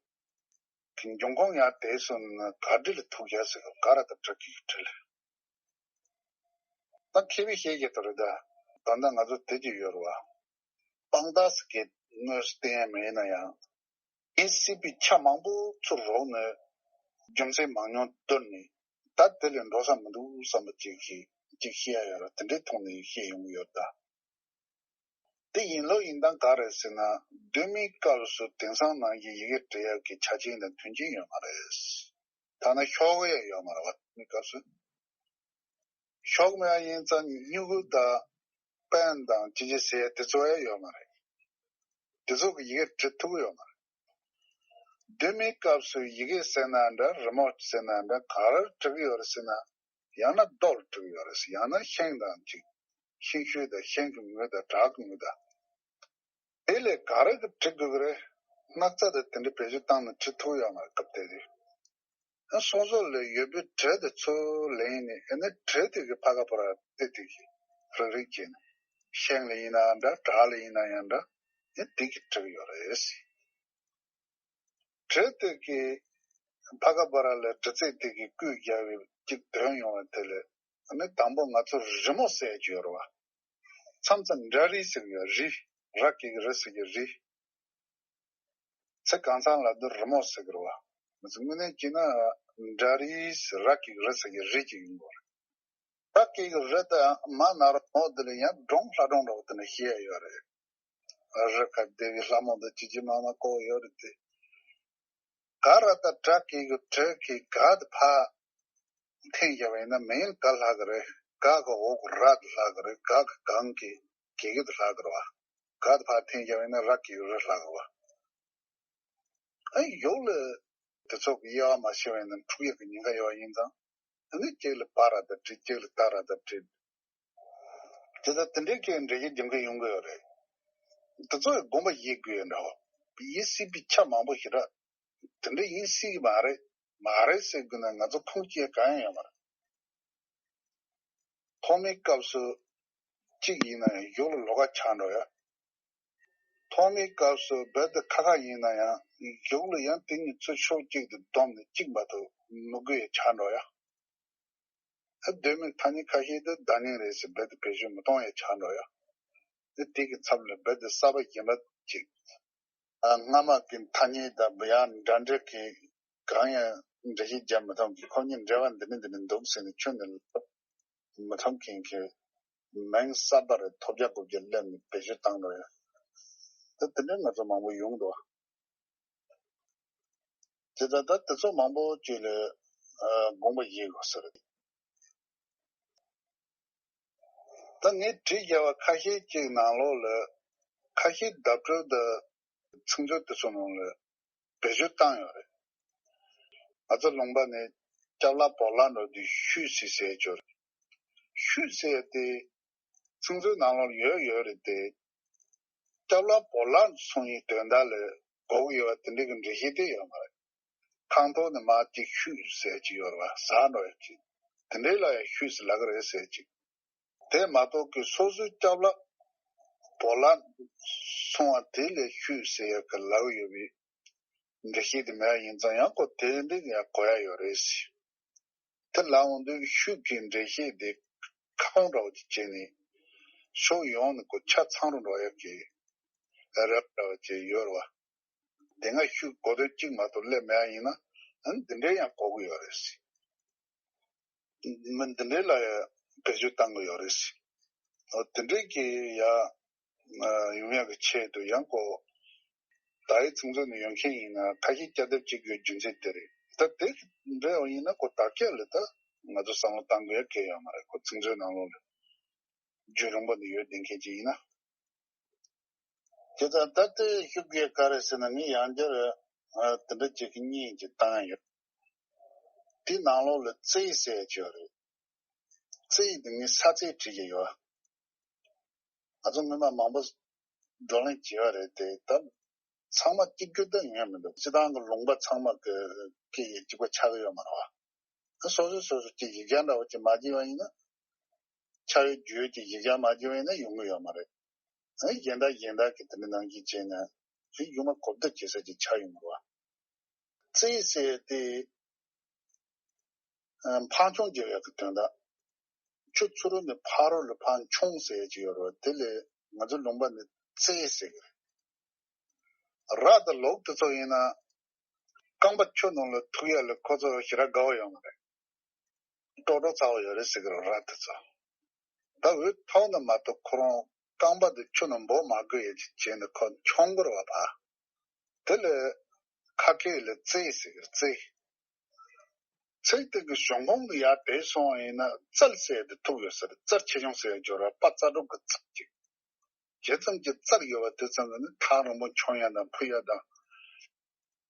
གི་འབྱུང་ཁུངས་ཡང་དེ་སོང་ན་ག་འབྲི་ལ་ཐུག་ཡ་ཟེར། ག་ར་ད་བྲི་གི་བྲི་ལ། ད་མཁས་པའི་བཤད་ཀྱི་དོ་རེད་ད། ད་ལྟ་ང་ཚོ་དེ་ཅི་ཡོད་རེད་བ། དཔང་རྟགས་ཟེར་གི་དངོས་སུ་བསྟན་ཡ་མེད་ན་ཡང་། ངེས་སྲིད་པའི་ཆ་མང་པོ་ཚུར་རོགས་ནས་རྒྱུ་མཚན་མང་ཉུང་བསྡུར་ནས། ད་དེ་ལས་འགྲོ་ས་མི་འདུག་བསམ་པ་ཅིག་གིས་ཅིག་བཤད་ཡ་ཡོད་རེད། དེ་འདྲའི་ཐོག་ནས་བཤད་ཡོང་གི་ཡོད་ད། དེ་ཡིན་ལུགས་ཡིན་སྟངས་ག་རེ་ཟེར་ན། གདོད་མའི་སྐབས་སུ་དེང་སང་ནང་བཞིན་ཡི་གེ་འབྲི་ཡག་གི་ཆ་རྐྱེན་དང་མཐུན་རྐྱེན་ཡོད་མ་རེད། ཐ་ན་ཤོག་གུ་ཡང་ཡོད་མ་རེད་བ། དེ་སྐབས་སུ་ཤོག་གུ་མེད་པ་ཡིན་ཙང་སྨྱུ་གུ་དང་པེན་དང་ཅི་ཅི་ཟེར་དེ་ཚོ་ཡང་ཡོད་མ་རེད། དེ་ཚོ་གི་ཡི་གེ་འབྲི་ཐུབ་ཀྱི་ཡོད་མ་རེད། གདོད་མའི་སྐབས་སུ་ཡི་གེ་ཟེར་ན་འདྲ། རི་མོ་ཟེར་ན་འདྲ། ག་རེ་འབྲི་གི་ཡོད་རེད་ཟེར་ན། ཡང་ན་རྡོ་ལ་འབྲི་གི་ཡོད་རེད་ཟེར། ཡང་ན་ཤིང་དང་ཅིག་ཤིང་ཤུལ་དང་ཤིང་གི་ངོས་དང་བྲག་གི་ངོས་དང་། དེ་ལས་ག་རེ་གི་འབྲི་དགོས་ཀྱི་རེད། སྣག་ཚ་དང་དེ་འདྲ་བེད་སྤྱོད་བཏང་ནས་འབྲི་ཐུབ་ཡོད་མ་རེད་སྐབས་དེ་དུས། ཨ་སོ་སོ་ལ་ཡོད་པའི་འབྲས་དེ་ཚོ་ལེན་ནས། ཨ་ནི་འབྲས་དེ་གི་ཕ་ག་པ་ར་དེ་དེ་གི་རིག་རིག་བྱས་ནས། ཤིང་ལ་ཡིན་ན་འདྲ། བྲག་ལ་ཡིན་ན་ཡང་འདྲ། ཨ་དེ་གི་འབྲི་གི་ཡོད་རེད། འབྲས་དེ་གི་ཕ་ག་པ་ར་ལ་འབྲི་རྩལ་དེ་གི་བཀོད་རྒྱག་པའི་ཅིག་དོན་ཡོང་བ་དེ་ལས། ཨ་ནི་དང་པོ་ང་ཚོ་རི་མོ་ཟེར་གྱི་ཡོད་རེད་བ། མཚམས་མཚམས་འདྲ་རིས་ཟེར་གྱི་ཡོད། རིས། ར་གི་གི་རི་ཟེར་གྱི་རིས། ཚིག་གང་ཚང་ལ་འདི་རི་མོ་ཟེར་གི་རེད་བ། ང་ཚོ་དངོས་གནས་བྱས་ན་འདྲ་རིས་ར་གི་གི་རི་ཟེར་གྱི་རིས་ཅིག་ཡིན་དགོས་རེད། ར་གི་གི་རི་དང་མ་ན་རོ་མོ་འདི་ལ་ཡང་སྒྲུང་ལྷ་སྒྲུང་འདྲ་བོ་དེ་འདྲ་བཤད་ཡ་ཡོད་རེད། རི་ཁ་སྡེ་བའི་ལྷ་མོ་འདི་ཅི་ཅི་མ་མ་བཀོད་ཡོད་རེད་དེ། ག་ར་ད་དྲ་གི་གི་དྲ་གི་ག་དེ་ཕ་འཐེན་བཞག་པ་ཡིན་ན་མིང་ག་ལྷག་གི་རེད། ག་གི་འོག་ར་དེ་ལྷག་གི་རེད། ག་གི་གང་གི་གི་གི་དེ་ལྷག་གི་རེད་བ། ག་དེ་ཕ་འཐེན་བཞག་པ་ཡིན་ན་ར་གི་གི་རི་ལྷག་གི་རེད་བ། ཨ་ཡོག་ལ་དེ་ཚོ་གི་དབྱེ་བ་མ་ཕྱེ་བ་ཡིན་ན་འཁྲུག་ཡག་གི་ཉེན་ཁ་ཡོད་པ་ཡིན་ཙང་། ཨ་ནི་གཅིག་ལ་པ་ར་དང་བྲིས། གཅིག་ལ་ཏ་ར་དང་བྲིས། དེ་ལྟར་དེ་འདྲའི་གི་འགྲེལ་བཤད་རྒྱབ་མཁན་ཡོང་གི་ཡོད་རེད། དེ་ཚོ་ཡི་དགོངས་པ་བཞེས་དགོས་ཡོད་འདྲ་བ། ཡིན་སྲིད་པའི་ཆ་མང་པོ་ཞེ་དྲག་དེ་འདྲ་ཡིན་སྲིད་ཀྱི་མ་རེད། མ་རེད་ཟེར་དགོས་ན་ང་ཚོ་ཁུངས་སྐྱེལ་གང་ཡང་ཡོད་མ་རེད། ཐོག་མའི་སྐབས་སུ་གཅིག་ཡིན་ན་ཡང་ཡོག་ལ་ལོགས་ཀ་ཆགས་འགྲོ་ཡ། ཐོག་མའི་སྐབས་སུ་རྦད་དེ་ཁ་ཁ་ཡིན་ན་ཡང་ཡོག་ལ་ཡང་དེ་གཉིས་ཚུར་ཕྱོགས་གཅིག་ཏུ་བསྡོམས་ནས་གཅིག་མ་གཏོགས་མི་དགོས་ཡ་ཆགས་འགྲོ་ཡ། ཨ་གདོད་མའི་ཐ་སྙད་ཁ་ཤས་དེ་བརྡ་རྙིང་རེད་ཟེར་རྦད་དེ་བེད་སྤྱོད་མི་གཏོང་ཡ་ཆགས་འགྲོ་ཡ། ཨ་དེ་གི་ཚབ་ལ་རྦད་དེ་གསར་པ་གཞན་པ་ཅིག་ཨ་སྔ་མ་གི་ཐ་སྙད་དང་ཡང་འདྲ་འདྲ་གི་གང་ཡང་འགྲེལ་བཤད་རྒྱབ་མི་ཐུབ་མཁན། ཁོ་གཉིས་འབྲེལ་བ་འདི་ནས་འདི་ནས་འདུག་ཟེར་ནས་ཁྱོན་ནས་ལབ་མི་ཐུབ་མཁན་གྱི་མིང་གསར་པ་རེ་ཐོབ་རྒྱག་དགོས་རྒྱུ་སླེབས་ནས་བེད་སྤྱོད་བཏང་འགྲོ་ཡ། ད་དེ་འདྲ་ང་ཚོ་མང་པོ་ཡོང་འདུག་དེ་ལྟར་ད་དེ་ཚོ་མང་པོ་ཅིག་ལ་ཨ་དགོངས་པ་བཞེས་དགོས་ས་རེད། ད་ངས་བྲིས་བཞག་པ་ཁ་ཤས་ཅིག་ནང་ལོགས་ལ་ཁ་ཤས་བརྡ་སྤྲོད་དང་ཚིག་མཛོད་དེ་ཚོ་ནང་ལ་བེད་སྤྱོད་བཏང་ཡོད་རེད། ང་ཚོ་ལུང་པ་ནས་སྐྱབས་ལྷ་བོ་ལྷ་འགྲོ་དུས་ཤུད་ཟེར་ཟེར་ཅོ་རེད། ཤུད་ཟེར་དེ་ཚིག་མཛོད་ནང་ལོགས་ཡོད་ཡོད་རེད་དེ། སྐྱབས་ལྷ་བོ་ལྷ་གསུང་ཡི་དོན་དག་ལ་གོ་གི་ཡོད་པ་དེ་འདྲའི་གི་འགྲེལ་བཤད་དེ་ཡོད་མ་རེད། ཁང་ཐོག་ནས་མར་ཅིག་ཤུད་ཟེར་ཅིག་ཡོད་རེད་བ། ཟག་འགྲོ་ཡ་ཅིག་དེ་འདྲའི་ལ་ཡང་ཤུད་ཟེར་ལབ་ཀྱི་རེད་ཟེར་ཅིག་དེ་མ་གཏོགས་ཀྱི་སོ་སོའི་སྐྱབས་ལྷ་བོ་ལྷ་གསུང་བ་དེ་ལ་ཤུད་ཟེར་ཡག་གི་ལབ་ཡོད་པའི་འགྲེལ་བཤད་དེ་མེད་པ་ཡིན་ཙང་ཡང་ཁོ་དེ་འདྲའི་ཡང་གོ་ཡ་ཡོད་རེད་ཟེར། དེ་ལ་འོང་དུས་ཤུད་ཀྱི་འགྲེལ་བཤད་དེ་ཁ་སྐོང་འདྲ་བོ་ཅིག་བྱས་ནས་ཕྱོགས་ཡོངས་ནས་ཁོ་ཆ་ཚང་རུ་འགྲོ་ཡག་གི་རེ་བ་འདྲ་བོ་ཅིག་ཡོད་རེད་བ། དེ་སྔ་ཤུད་གོ་དོན་གཅིག་མ་གཏོགས་སླེབས་མེད་པ་ཡིན་ན། ཨ་ནི་འདི་འདྲའི་ཡང་གོ་གི་ཡོད་རེད་ཟེར། མི་འདི་འདྲའི་ལ་ཡང་བེད་སྤྱོད་བཏང་གི་ཡོད་རེད་ཟེར། ཨོ་དེ་འདྲའི་གི་ཡ་ཡོང་ཡག་གི་ཆེད་དུ་ཡང་ཀོ་ད་ཡི་ཚིག་མཛོད་ནས་ཡོང་མཁན་ཡིན་ན་ཁ་ཤས་བསྐྱར་ལྡབ་བྱེད་དགོས་རྒྱུ་མཚན་དེ་རེད། ད་དེ་འདྲ་ཡོང་ཡིན་ན་ཀོ་དག་སྐྱ་ལ་ད་ང་ཚོ་བསམ་བློ་བཏང་དགོས་ཡ་གལ་ཡོད་མ་རེད། ཀོ་ཚིག་མཛོད་ནང་ལོགས་ལ་རྒྱུན་རིང་པོ་ནས་ཡོད་བསྡད་མཁན་ཅིག་ཡིན་ན། དེ་ལྟར་ད་ལྟའི་ཤུགས་རྒྱས་ག་རེ་ཟེར་ན་ངས་ཡང་བསྐྱར་ཨ་དེ་འདྲ་ཅིག་གི་བརྙན་ཅིག་བཏང་ཡོད། དེའི་ནང་ལོགས་ལ་རྩེད་ཟེར་ཡ་ཅིག་ཡོད་རེད། རྩེད་དེ་ངས་ས་རྩེད་བྲིས་ཀྱི་ཡོད། ང་ཚོ་སྔོན་མ་མང་པོ་བགྲོ་གླེང་བྱས་པ་རེད་དེ། ད་ཚང་མ་གཅིག་གྱུར་ད་ཡོང་ཡ་མི་འདུག་སྤྱི་བཏང་གི་ལུང་པ་ཚང་མ་གི་སྐད་ཡིག་གཅིག་པ་ཆགས་ཀྱི་ཡོད་མ་རེད་བ། སོ་སོས་སོ་སོ་གི་ཡིག་ཆ་འདྲ་བོ་ཅིག་མ་བརྒྱབ་པ་ཡིན་ན། ཕྱག་དབྱིབས་བརྗོད་ཀྱི་ཡིག་ཆ་མ་བརྒྱབ་པ་ཡིན་ན་ཡོང་གི་ཡོད་མ་རེད། ཨ་གཞན་དག་གཞན་དག་གིས་དེ་འདྲ་ནང་བཞིན་བྱས་ན་ཨེ་ཡོང་མ་གོ་བརྡ་བྱེད་ས་ཅིག་ཆགས་ཡོང་གི་རེད་བ། རྩེད་ཟེར་ཏེ་ཨ་འཕང་མཆོང་རྒྱག་ཡག་གི་དོན་དག་ཆུ་ཚུར་ནས་ཕ་རོལ་ལ་འཕང་མཆོང་ཟེར་ཡག་ཅིག་ཡོད་རེད་བ། དེ་ལས་ང་ཚོ་ལུང་པ་ནས་རྩེད་ཟེར་གི་རེད། ར་དང་ལོག་དེ་ཚོ་ཡིན་ན། རྐང་པ་ཆུ་ནང་ལ་ཐུག་ཡ་ལ་ཁོ་ཚོ་ཞེ་དྲག་དགའ་བོ་ཡོད་མ་རེད། ཀྲོག་ཀྲོག་ཚ་བོ་ཡོད་རེད་ཟེར་གི་རེད་ར་དེ་ཚོ། ད་འོད་ཐོག་ནས་མ་གཏོགས་ཁོ་རང་རྐང་པ་དེ་ཆུ་ནང་འབོག་མ་དགོས་ཡ་ཅིག་བྱས་ནས་ཁོ་མཆོང་གི་རེད་བ་ད། དེ་ལ་ཁ་སྐད་ལ་རྩེད་ཟེར་གི་རེད་རྩེད། ཚིག་དེ་གི་གཞུང་ཁུངས་དེ་ཡར་བལྟས་སོང་བ་ཡིན་ན་རྩལ་ཟེར་དེ་ཐུག་ཡོད་ས་རེད། རྩལ་ཆེ་ཆུང་ཟེར་སྦྱོར་བ་པ་རྩ་དྲུག་གི་རྩལ་ཅིག་ཇི་ཙམ་གྱི་རྩལ་ཡོད་པ་དེ་ཙམ་གྱིས་ནི་ཐག་རིང་པོ་མཆོང་ཡ་དང་འཕུར་ཡ་དང་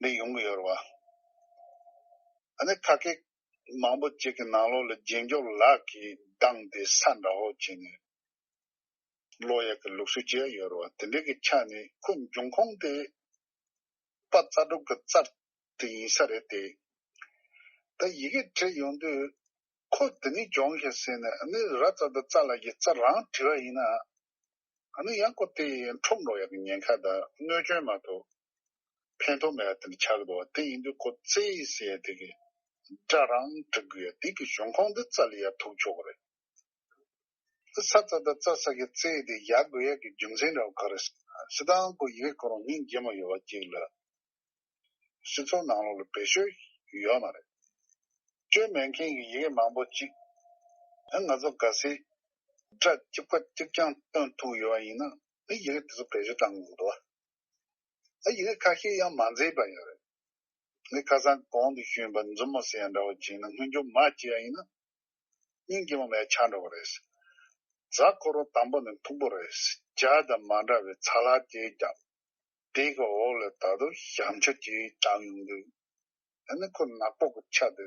འདི་ཡོང་གི་ཡོད་རེད་བ། ཨ་ནི་ཁ་སྐད་མང་པོ་ཅིག་གི་ནང་ལོགས་ལ་རྗེས་འཇུག་ལག་གིས་བརྡུངས་ཏེ་ས་འདྲ་བོ་བྱས་ནས་ཀློག་ཡ་གི་ལུགས་སྲོལ་ཅིག་ཡོད་རེད་བ། དེ་འདྲའི་གི་ཆ་ནས་ཁོ་འབྱུང་ཁུངས་དེ་པ་རྩ་དྲུག་གི་རྩལ་དེ་ཡིན་ས་རེད་དེ། ད་ཡི་གེ་བྲིས་ཡོང་དུས་ཁོ་དེ་ནས་སྦྱོང་ཤེས་ཟེར་ནས་ཨ་ནི་ར་ཙ་དང་ཙ་ལ་ཡི་ཙ་རང་བྲིས་པ་ཡིན་ན། ཨ་ནི་ཡང་ཁོ་དེ་འཁྲུག་འགྲོ་ཡག་གི་ཉེན་ཁ་དང་གནོད་སྐྱོན་མ་གཏོགས་ཕན་ཐོགས་མེད་པ་དེ་འདྲ་ཆགས་ཀྱི་འདུག་བ། དེ་ཡིན་དུས་ཁོ་རྩེད་ཟེར་ཡ་དེ་གི་སྒྲ་རང་འབྲི་དགོས་ཡ་དེ་གི་གཞུང་ཁུངས་དེ་རྩལ་ལ་ཡར་ཐུག་ཆོག་གི་རེད། ས་ཙ་དང་ཙ་ས་གི་རྩེད་དེ་ཡར་དགོས་ཡ་གི་རྒྱུ་མཚན་འདྲ་བོ་ག་རེ་ཟེར་ན། སྤྱིར་བཏང་ཁོ་ཡི་གེ་ཁོ་རང་སྙིང་རྗེ་མོ་ཡོད་པ་གཅིག་ལ། སྤྱི་ཚོགས་ནང་ལོགས་ལ་བེད་སྤྱོད་ཡོད་མ་རེད། སྤྱོད་མེད་མཁན་གྱི་ཡི་གེ་མང་པོ་གཅིག་ཨ་ང་ཚོ་གལ་སྲིད་སྒྲ་གཅིག་པ་གཅིག་རྐྱང་སྟོན་ཐུབ་ཡོད་པ་ཡིན་ན་ཨ་ཡི་གེ་དེ་ཚོ་བེད་སྤྱོད་བཏང་དགོས་འདུག་ཨ་ཡི་གེ་ཁ་ཤས་ཡང་མ་མཛེས་པ་ཡོད་རེད། ངས་ཁ་སང་གོང་དུ་ཞུས་པ་མཛུབ་མོ་ཟེར་ཡ་འདྲ་བོ་བྱས་ན་སྔོན་འཇུག་མ་བྱས་པ་ཡིན་ན། སྙིང་རྗེ་མོ་མེད་ཆགས་འགྲོ་གི་རེད། རྫ་ཁོ་རང་དང་པོ་ནས་མཐུག་པོ་རེད། ཇ་དང་མ་འདྲ་བའི་ཚ་ལག་ཅིག་བརྒྱབ། དེ་གི་འོག་ལ་ད་དུང་ཞྭ་མཆུ་ཅིག་བཏགས་ཡོང་དུས། ཨ་ནི་ཁོ་ནག་པོ་གི་ཆ་དེ་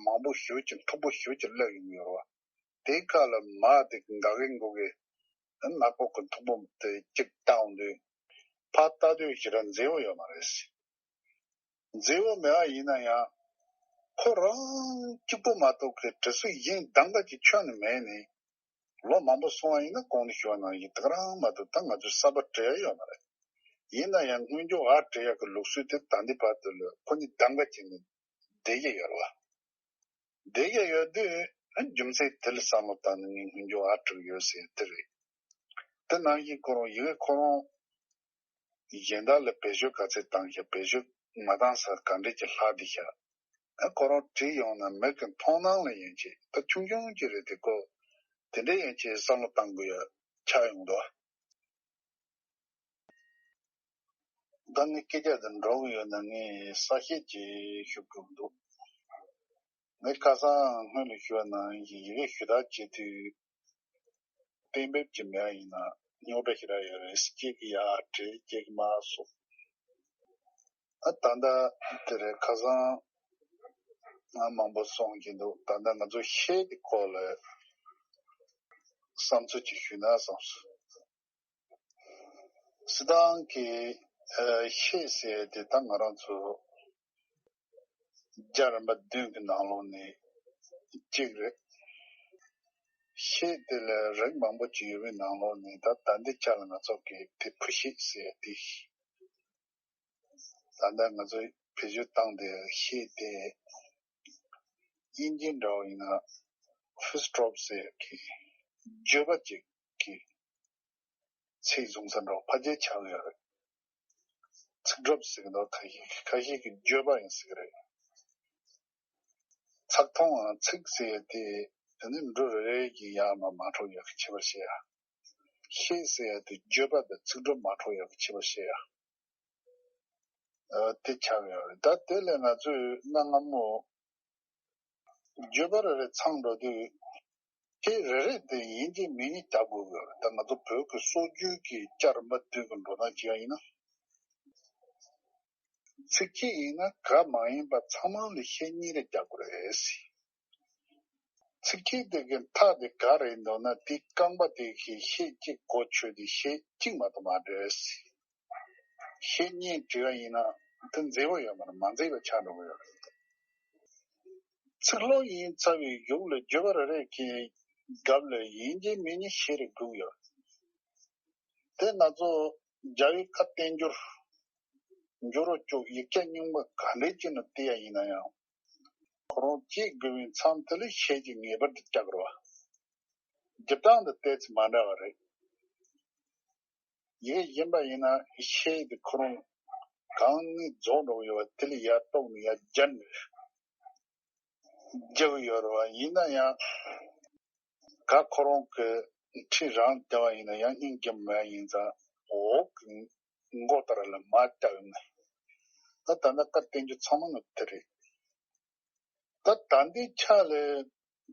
མང་པོ་ཞེ་ཅིག་མཐུག་པོ་ཞེ་ཅིག་སླེབས་ཡོང་གི་ཡོད་རེད་བ། དེ་ཁ་ལ་མ་དེ་གི་འགའ་གི་མགོ་གི་ཨ་ནག་པོ་གི་མཐུག་པོ་དེ་གཅིག་བཏགས་ཡོང་དུས། ཕར་ལྟ་དུས་ཞེ་དྲག་མཛེས་པོ་ཡོད་མ་རེད། མཛེས་པོ་མེད་པ་ཡིན་ན་ཡང་། ཁོ་རང་གཅིག་པོ་མ་གཏོགས་ཁོའི་བྲིས་སྲོལ་གཞན་གདམ་ག་ཅིག་ཁྱོན་ནས་མེད་ནས། ལོ་མང་པོ་སོང་བ་ཡིན་ན་གོང་ནས་ཞུས་པ་ནང་བཞིན་དེ་ག་རང་མ་གཏོགས་ད་ང་ཚོས་གསར་པ་འབྲི་ཡ་ཡོད་མ་རེད། ཡིན་ན་ཡང་སྔོན་འཇུག་ཨ་འབྲི་ཡ་གི་ལུགས་སྲོལ་དེ་ད་ལྟའི་བར་དུ་ལ་ཁོ་གཉིས་གདམ་ག་བྱས་ནས་བསྡད་ཀྱི་ཡོད་རེད་བ། བསྡད་ཀྱི་ཡོད་དུས་རྒྱུ་མཚན་དེ་ལ་བསམ་བློ་བཏང་ནས་ངས་སྔོན་འཇུག་ཨ་འབྲི་གི་ཡོད་ཟེར་དེ་རེད། དེ་ནང་བཞིན་ཁོ་རང་ཡི་གེ་ཁོ་རང་གཞན་དག་ལ་བེད་སྤྱོད་ག་ཚད་བཏང་ཤག་བེད་སྤྱོད་མ་བཏང་ས་ག་འདྲས་ཀྱི་ལྷག་བསྡད་ཤག་ཨ་ཁོ་རང་བྲིས་ཡོང་ན་མི་གི་མཐོང་སྣང་ལ་ཡན་ཆད་ད་ཆུང་ཆུང་ཅིག་རེད་དེ་ཁོ་དེ་འདྲས་ཡན་ཆད་བསམ་བློ་བཏང་དགོས་ཡ་ཆགས་ཡོང་འདུག་ད་ངས་སྐད་ཆ་འདི་འགྲོ་གི་ཡོད་ན་ངས་གསལ་བཤད་ཅིག་ཞུ་དགོས་འདུག་ངས་ཁ་སང་སྔོན་ལ་ཞུས་པ་ནང་བཞིན་ཡི་གེ་ཞུ་དག་བྱེད་དུས། གཏན་འབེབས་ཀྱི་མེད་པ་ཡིན་ན་རྙོག་དྲ་ཞེ་དྲག་ཡོད་རེད། གཅིག་གིས་ཡར་བྲིས་གཅིག་གིས་མར་སོང་། ཨ་ད་ལྟ་དེ་རེད། ཁ་སང་ང་མང་པོ་གསུང་གི་འདུག་ད་ལྟ་ང་ཚོ་ཤད་ཀྱི་སྐོར་ལ་བསམ་ཚུལ་ཅིག་ཞུས་ན་བསམ་སོང་། སྤྱིར་བཏང་གི་ཨ་ཤད་ཟེར་དེ་ད་ང་རང་ཚོ་རྒྱ་རིམ་པ་བདུན་གྱི་ནང་ལོགས་ནས་གཅིག་རེད། ཤད་དེ་ལ་རིགས་མང་པོ་ཅིག་ཡོད་པའི་ནང་ལོགས་ནས་ད་ད་ལྟའི་ཆ་ལ་ང་ཚོ་གི་དེ་ཕུ་ཤད་ཟེར་དེ། ད་ལྟ་ང་ཚོས་བེད་སྤྱོད་བཏང་དེ་ཤད་དེ་དབྱིན་ཇི་འདྲ་བོ་ཡིན་ན་ཕུ་སི་ཊོབ་ཟེར་གི་བརྗོད་པ་ཅིག་གི་ཚིག་བཟུང་ས་འདྲ་བོ་ཕལ་ཆེར་ཆགས་ཡོད་རེད། ཚིག་གྲོགས་ཟེར་གི་འདུག་ཁ་ཤས་ཁ་ཤས་ཀྱིས་བརྗོད་པ་ཡང་ཟེར་གི་རེད། ཚིག་མཐོང་ཨ་ཚིག་ཟེར་ཡ་དེ་དེ་ནི་འབྲུ་རེ་རེ་གི་ཡར་མར་མ་འཕྲོ་ཡག་གི་ཁྱད་པར་བཤད་ཡ། ཤད་ཟེར་ཡ་དེ་བརྗོད་པ་དང་ཚིག་གྲོགས་མ་འཁྲུག་ཡག་གི་ཆེད་དུ་བཤད་ཡ། ཨ། དེ་ཆགས་ཡོད་རེད། ད་དེ་ལས་ང་ཚོས་གནའ་སྔ་མོ་བརྗོད་པ་རེ་རེ་ཚང་འགྲོ་དུས། ཤད་རེ་རེ་དེ་ཡིན་གཅིག་མིན་གཉིས་རྒྱག་དགོས་ཀྱི་ཡོད་རེད། ད་ང་ཚོ་བོད་ཀྱི་སྲོལ་རྒྱུན་གྱི་བཅའ་རིམ་པ་བསྟུན་གྱི་འགྲོ་སྟངས་ཅིག་ཡང་ཡིན་ན། ཚིག་ཁྱད་ཡིན་ན་ག་མ་ཡིན་པ་ཚང་མ་ལ་ཤད་གཉིས་རེ་རྒྱག་དགོས་རེད། ཚིག་ཁྱད་དེ་གི་མཐའ་དེ་ག་རེ་འདུག་ན། དེ་རྐང་པ་དེ་གི་ཤད་གཅིག་གོ་ཆོད་དེ་ཤད་གཅིག་མ་གཏོགས་མ་འགྲོ། ཤད་གཉིས་བྲིས་པ་ཡིན་ན་དེ་མཛེས་པོ་ཡོད་མ་རེད། མ་མཛེས་པ་ཆགས་འགྲོ་གི་ཡོད་རེད། ཚིག་ཀློག་ཡིན་ཚར་བའི་གཞུག་ལ་བརྗོད་པ་རེ་རེ་གི་རྒྱབ་ལ་ཡིན་གཅིག་མིན་གཉིས་ཤད་རེ་དགོས་ཀྱི་ཡོད་རེད། དེ་ང་ཚོ་རྒྱ་ཡིག་ཁ་བསྟན་འགྱུར། འགྱུར་བ་ཅོག་ཡིག་ཆ་རྙིང་པ་ག་འདྲའི་ཅིག་ནང་བལྟས་ཡ་ཡིན་ན་ཡང་། ཁོ་རང་གཅིག་དགོས་པའི་མཚམས་དེ་ལ་ཤད་ཅིག་ངེས་པར་དུ་རྒྱག་དགོས་རེད་བ། རྒྱབ་སྟངས་དེ་ཏོག་ཙམ་མ་འདྲ་བ་རེད། ཡིག་གཞན་པ་ཡིན་ན་ཤད་དེ་ཁོ་རང་གང་ནས་རྫོགས་འགྲོ་གི་ཡོད་པ་དེ་ལ་ཡར་གཏུགས་ནས་ཡར་སྦྱར་ནས་རྒྱག་གི་ཡོད་རེད་བ། ཡིན་ན་ཡང་། ག་ཁོ་རང་གི་འཁྲིས་རང་བལྟས་པ་ཡིན་ན་ཡང་སྙིང་རྗེ་མོ་ཡིན་ཙང་འོག་གི་མགོ་ལྟར་ལ་མར་བལྟས་ཡོང་ནས། ད་ད་ལྟ་སྐབས་བསྟན་རྒྱུ་ཚང་མ་ནི་དེ་རེད། ད་ད་ལྟའི་ཆ་ལ་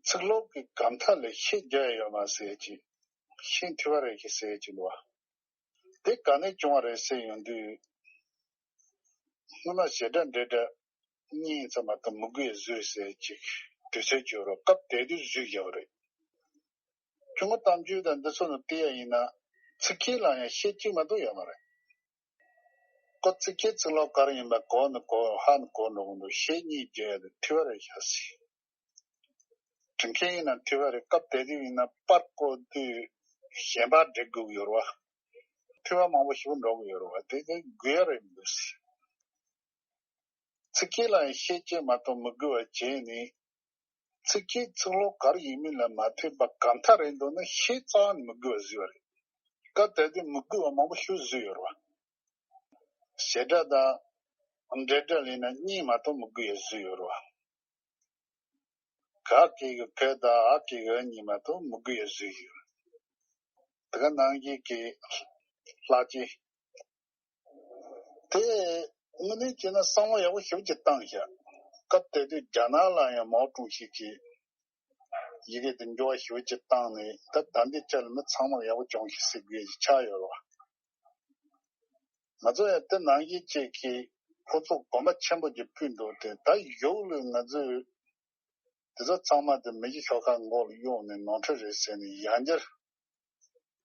ཚིག་ཀློག་གི་གམ་མཐའ་ལ་ཤད་རྒྱག་ཡ་ཡོད་མ་ཟེར་ཅིག་ཤད་འཐུས་པ་རེད་ཟེར་ཅིག་འདུག་བ། དེ་ག་ནས་བྱུང་བ་རེད་ཟེར་ཡོང་དུས། སྔོན་མ་བྱེད་སྒྲ་འབྲེལ་སྒྲ་གཉིས་ཙམ་མ་གཏོགས་མི་དགོས་བཟོས་ཟེར་ཅིག་དུས་ཚོད་བརྗོད་རོགས་སྐབས་དེ་དུས་བཟོས་བཞག་པ་རེད། ཁྱུང་པོ་གཏམ་རྒྱུད་དང་འདི་ཚོ་ནང་བལྟས་ཡ་ཡིན་ན། ཚིག་ཁྱད་ལ་ཡང་ཤད་གཅིག་མ་གཏོགས་ཡོད་མ་རེད། ཁོ་ཚིག་ཁྱད་ཚིག་ཀློག་ག་རེ་ཡིན་པ་གོ་ནི་གོ་ཧ་ནི་གོ་འགྲོ་གི་འདུག་ཤད་གཉིས་བརྗོད་ཡ་དེ་འཐུས་པ་རེད་ཤག་ཟེར། འབྲི་མཁན་ཡིན་ན་འཐུས་པ་རེད། སྐབས་དེ་དུས་ཡིན་ན་པར་བརྐོ་དུས་གཞན་པ་འབྲི་དགོས་ཀྱི་ཡོད་རེད་བ། འཐུས་པ་མང་པོ་ཞིག་འགྲོ་གི་ཡོད་རེད་བ། དེ་དེ་དགོས་ཡ་རེད་མི་འདུག་ཟེར། ཚིག་ཁྱད་ལ་ཡང་ཤད་གཅིག་མ་གཏོགས་མི་དགོས་པ་བྱས་ནས། ཚིག་ཁྱད་ཚིག་ཀློག་ག་རེ་ཡིན་མིན་ལ་མ་ལྟོས་པར་གམ་མཐའ་རེད་འདུག་ན་ཤད་རྩ་བ་ནས་མི་དགོས་པ་བཟོས་པ་རེད། སྐབས་དེ་དུས་མི་དགོས་པ་མང་པོ་ཞིག་བཟོས་ཡོད་རེད་བ། བྱེད་སྒྲ་དང་འབྲེལ་སྒྲ་ལེན་ན་གཉིས་མ་གཏོགས་མི་དགོས་པ་བཟོས་ཡོད་རེད་བ། ག་གི་གི་ག་དང་འ་གི་གི་འ་གཉིས་མ་གཏོགས་མི་དགོས་པ་བཟོས་ཡོད། དེ་ག་ནང་བཞིན་གྱི་ལྷག་བཅས། དེ་དངོས་གནས་བྱས་ན་བསམ་བློ་ཡག་པོ་ཞེ་པོ་ཅིག་བཏང་བཞག་སྐབས་དེ་དུས་རྒྱ་ནག་ལ་ཡང་མའོ་ཀྲུང་ཞི་གིས་ཡི་གེ་དེ་འགྱུར་བ་ཞེ་པོ་ཅིག་བཏང་ནས། ད་ད་འདི་ཆ་ལ་མི་ཚང་མར་ཡག་པོ་སྦྱོང་ཤིག་ཟེར་དགོས་ཀྱི་ཆགས་ཡོད་རེད་བ། ང་ཚོ་ཡང་དེ་ནང་བཞིན་བྱས་ཀྱི་ཁོ་ཚོ་གོམ་པ་ཆེན་པོ་ཅིག་སྤོས་འདུག་དེ་ད་གཞུག་ལ་ང་ཚོས་དེ་ཚོ་ཚང་མ་དེ་མི་རྗེ་ཤོག་ཁག་མགོ་ལ་གཡོགས་ནས་ནོར་འཁྲུལ་རེད་ཟེར་ནས་ཡང་བསྐྱར་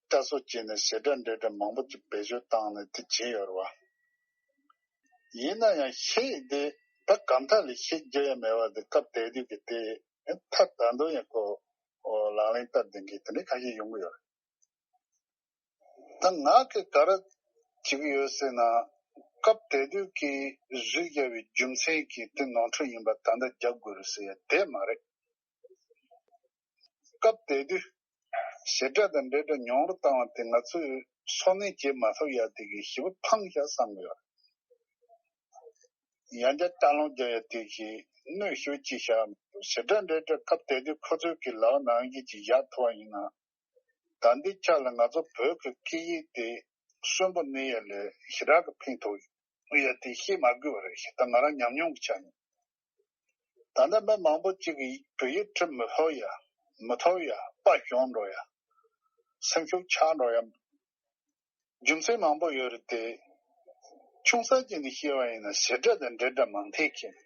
བསྐྱར་གསོ་བྱས་ནས་བྱེད་སྒྲ་འབྲེལ་སྒྲ་མང་པོ་ཅིག་བེད་སྤྱོད་བཏང་ནས་དེ་བྱས་ཡོད་རེད་བ། ཡིན་ན་ཡང་ཤད་དེ་ད་གམ་མཐའ་ལ་ཤད་རྒྱག་ཡ་མེད་པ་དེ་སྐབས་དེ་དུས་ཀྱི་དེ་ད་ད་དུང་ཡང་ཁོ་ལག་ལེན་བསྟར་བསྡད་མཁན་དེ་འདྲ་ཁ་ཤས་ཡོང་གི་ཡོད་རེད། ད་ང་གིས་ག་རེ་བྱེད་ཀྱི་ཡོད་ཟེར་ན། སྐབས་དེ་དུས་ཀྱི་བཟོས་བཞག་པའི་རྒྱུ་མཚན་གྱིས་དེ་ནོར་འཁྲུལ་ཡིན་པ་ད་ལྟ་རྒྱག་དགོས་རེད་ཟེར་ཡ་དེ་མ་རེད། སྐབས་དེ་དུས་བྱེད་སྒྲ་དང་འབྲེལ་སྒྲ་ཉུང་རུ་བཏང་བ་དེ་ང་ཚོས་སོར་གནས་བྱེད་མ་ཐུབ་ཡ་དེ་གི་ཞེ་པོ་ཕངས་ཤག་བསམ་གི་ཡོད། ཡང་བསྐྱར་ལྕགས་ལོང་རྒྱག་ཡ་དེ་གི་གནོད་ཤུགས་ཅིག་བཞག་མི་འདུག་བྱེད་སྒྲ་འབྲེལ་སྒྲ་སྐབས་དེ་དུས་ཁོ་ཚོས་ཀྱི་ལག་ནང་གི་ཅིག་བཞག་ཐུབ་པ་ཡིན་ན། ད་ལྟའི་ཆ་ལ་ང་ཚོ་བོད་ཀྱི་སྐད་ཡིག་དེ་གསོན་པོ་གནས་ཡ་ལ་ཞེ་དྲག་གི་ཕན་ཐོགས་ཡོད་ཡ་དེ་བཤད་མ་དགོས་པ་རེད་ཤག་ད་ང་རང་ཉམས་མྱོང་གི་ཆ་ནས། ད་ལྟ་མི་མང་པོ་ཅིག་གིས་བོད་ཡིག་འབྲི་མི་ཐུབ་ཡ། མི་ཐུབ་ཡ། དཔའ་ཞུམ་འགྲོ་ཡ། སེམས་ཤུགས་ཆག་འགྲོ་ཡ། རྒྱུ་མཚན་མང་པོ་ཡོད་རེད་དེ། ཆུང་ས་ཅིག་ནས་བཤད་པ་ཡིན་ན་བྱེད་སྒྲ་དང་འབྲེལ་སྒྲ་མང་ཐལ་མཁན།